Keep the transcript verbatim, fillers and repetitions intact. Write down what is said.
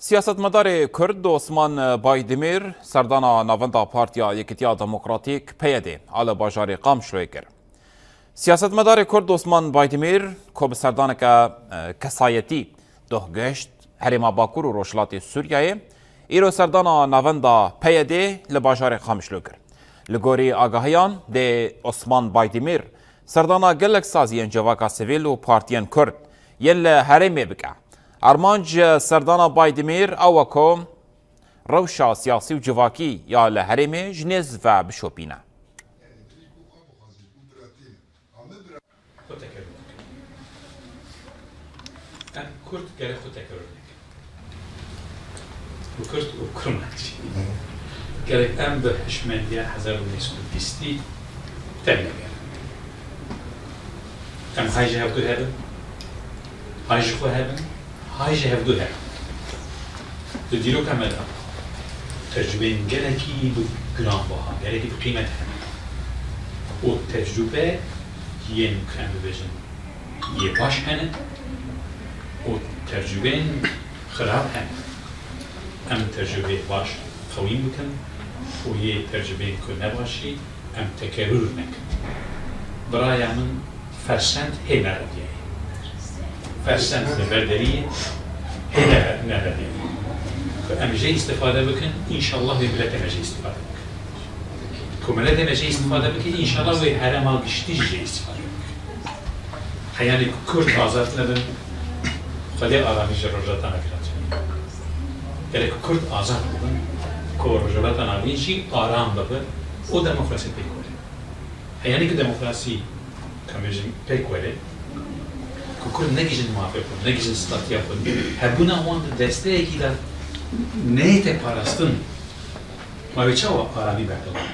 Siyasetmedarê Kurd Osman Baydemîr serdana navenda Partiya Yekîtiya Demokratîk, P Y D, a li bajarê Qamişloyê kir. Siyasetmedarê Kurd Osman Baydemîr, ku bi serdaneke, e, kesayetî doh gihişt herêma Bakur û Rojhilatê Sûriyeyê, îro serdana navenda P Y D li bajarê Qamişlo kir. Li gorî agahiyan dê Osman Baydemîr serdana gelek saziyên civaka sivîl û partiyên Kurd yên li herêmê bike. Armanc ji serdana Baydemîr ew e ku rewşa siyasî û civakî ya li herêmê ji nêz ve bişopîne. Xwe tekerrûr nekin. Em Kurd gerek xwe tekerrûr nekin. Bi Kurd û Kurmanc. Gerek em bi hişmendiya hezar û neh sed û bîstî tevnegerin. Em hay ji hevdu hebin, hay ji xwe hebin, hay ji hevdu hebin. Di dîroka me de tecrûbeyên gelekî bi giranbiha, gelekî bi qîmet hene. Û tecrûbe yên, em bibêjin, yê baş hene û tecrûbeyên xirab hene. Em tecrûbeyê baş qewîn bikin û yê tecrûbeyên ku ne baş jî em tekerrûr nekin. Biraya min, fersend hê nereviyayê. Fersend li ber deriyê hê nere-, nereviyayê. Ku em jê îstifade bikin, înşallah wê miletê me jê îstifade bikin. Ku miletê me jê îstifade bikin, înşallah wê herêma giştî jî jê îstifade bikin. Heyanî ku Kurd azad nebin, Xwedê aramî ji Rojhilata Navîn re tune. Gerek Kurd azad bibin, ku Rojhilata Navîn jî aram bibe û demokrasî pêk were. Heyanî ku demokrasî, ka bêjin, pêk were, ku Kurd negihîjin mafê xwe, negihîjin statiya xwe, hebûna wan di desteyekî de neyête parastin, ma wê çawa aramî berdewam?